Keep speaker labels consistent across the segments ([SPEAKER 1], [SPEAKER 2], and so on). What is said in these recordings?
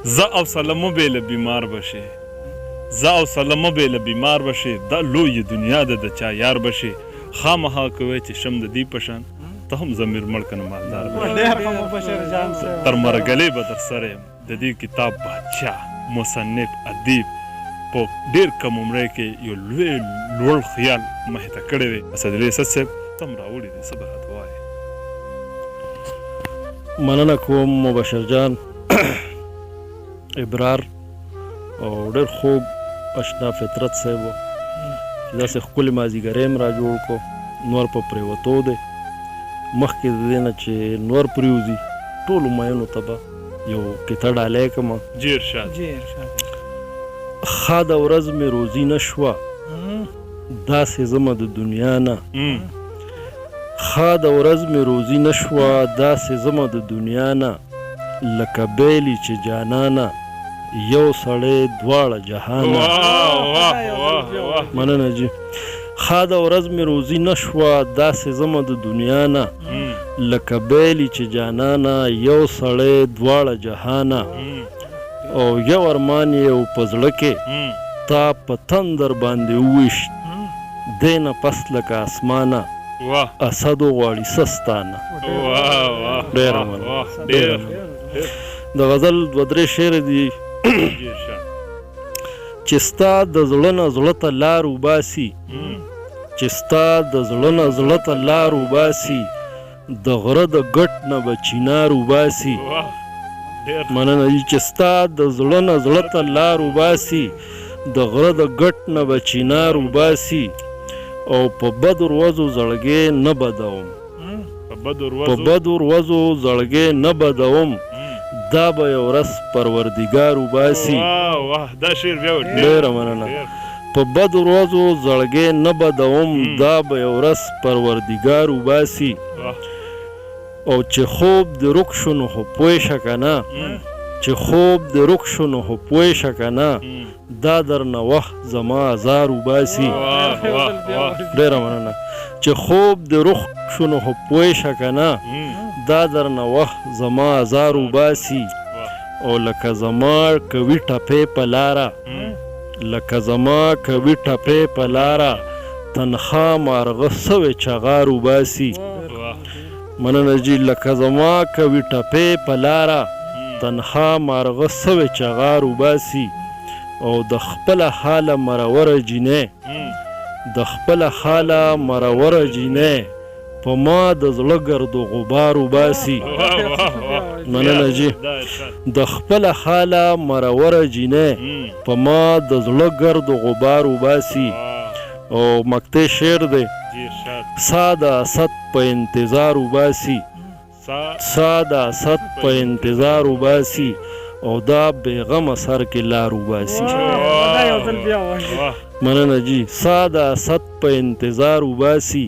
[SPEAKER 1] زه حوصله مه بېله بیمار به شې زه حوصله مه بېله بیمار به شې دا لویه دنیا ده د چا یار به شې خامخا که وایې چې شم د دوی په شان ته هم ضمیر مړ که نه مالدار به شې تر مرګلې به درسره یم د دې کتاب بادشاه مصنف ادیب په ډېر کم عمرۍ کې یو لوی لوړ خیال مخې ته کړی دی اسدالله اسد صاحب ته هم راوړي دي څه به راته وایې.
[SPEAKER 2] مننه کوم مبشر جان ابرار او ډېر خوږ اشنا فطرت صاحب و چې داسې ښکلې مازیګری هم را جوړ کړو. نور په پرېوتو دی، مخکې د دې نه چې نور پرېوځي ټولو مئینو ته به یو قطعه ډالۍ کړم.
[SPEAKER 1] جی ارشاد.
[SPEAKER 2] ښاده ورځ مې روزي نه شوه داسې ځمه د دنیا نه. ښاده ورځ مې روزي نه شوه داسې ځمه د دنیا نه لکه بیلی چې جانانه یو سړی دواړه جهانه. مننه جی. ښاده ورځ مې روزي نه شوه داسې ځمه د دنیا نه لکه بیلی چې جانانه یو سړی دواړه جهانه او یو ارمان یې و په زړه کې تا په تندر باندې وویشت دی نه پس لکه اسمانه اسد وغواړي څه ستا نه. ډیره مننه ډیره مننه. د غزل دوه درې شعره دي چې ستا د زړه نه زړه ته لار وباسي چې ستا د زړه نه زړه ته لار وباسي د غره د ګټ نه به چینار وباسي. مننه جی چې ستا د زړه نه زړه ته لار وباسي د غره د ګټ نه به چینار وباسي او په بدو ورځو زړګی نه بدوم په بدو ورځو زړګی نه بدوم دا به یو ورځ پروردګار وباسي. ډیره مننه په بدو ورځو زړګی نه بدوم دا به یو ورځ پروردګار وباسي. او چې خوب دې رک شو نو خو پوه شه کنه چې خوب دې رک شو نو خو پوه شه کنه دا درنه وخت زما ازار وباسي. ډیره مننه چې خوب دې رک شو نو خو پوه شه کنه دا درنه وخت زما ازار وباسي. او لکه زما کوي ټپې په لاره لکه زما کوي ټپې په لاره تنخا مارغه سوی چغار وباسي. مننه جی لکه زما کوي ټپې په لاره تنها مارغه سوی چغار وباسي او د خپله حاله مروره جینۍ د خپله حاله مروره جینۍ په ما د زړه ګرد و غبار وباسي. مننه جی د خپله حاله مروره جینۍ په ما د زړه ګرد و غبار وباسي. او مقطع شعر دی سا د اسد په انتظار وباسي سا د اسد په انتظار وباسي او دا بې غمه سر کې لار وباسي. مننه جی سا د اسد په انتظار وباسي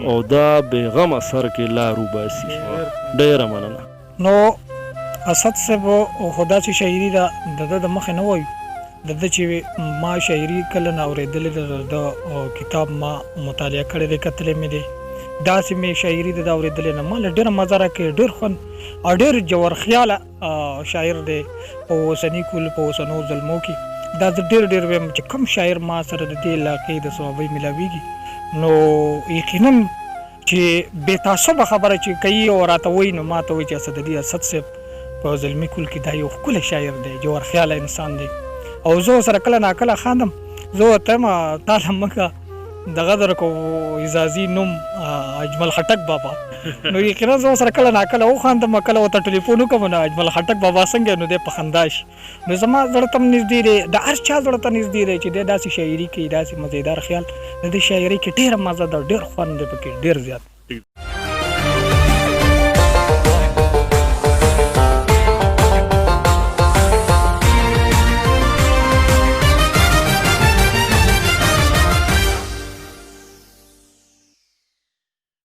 [SPEAKER 2] او دا بې غمه سر کې لار وباسي. ډیره مننه.
[SPEAKER 3] نو اسد صاحب خو داسې شاعري ده د ده د مخې نه وایو د ده چې ما شاعري کله نه اورېدلې ده د ده کتاب ما مطالعه کړی دی کتلی مې دی داسې مې شاعري د ده اورېدلې نه ما له ډېره مزه راکوي ډېر خوند او ډېر ژور خیاله شاعر دی په اوسني کول په اوسنو زلمو کې دا زه ډېر ډېر وایم چې کوم شاعر ما سره د دې علاقې د صوابۍ ملاویږي نو یقینا چې بې تعصبه خبره چې کوي او راته وایي نو ماته وایي چې اسد علي اسد صاحب په زلمي کول کې دا یو ښکلی شاعر دی، جوهر خیاله انسان دی او زه ورسره کله ناکله خاندم. زه ورته وایم تاله موږ دغه درکوو اعزازي نوم اجمل خټک بابا، نو یقینا زه ورسره کله ناکله وخاندم، کله ورته ټلیفون وکړم نو اجمل خټک بابا څنګه یې نو دی په خندا شي. نو زما زړه ته هم نږدې دی، د هر چا زړه ته نږدې دی چې دی داسې شاعري کوي، داسې مزیدار خیال د دې شاعرۍ کې ډېره مزه ده، ډېر خوند دی پکې، ډېر زیات.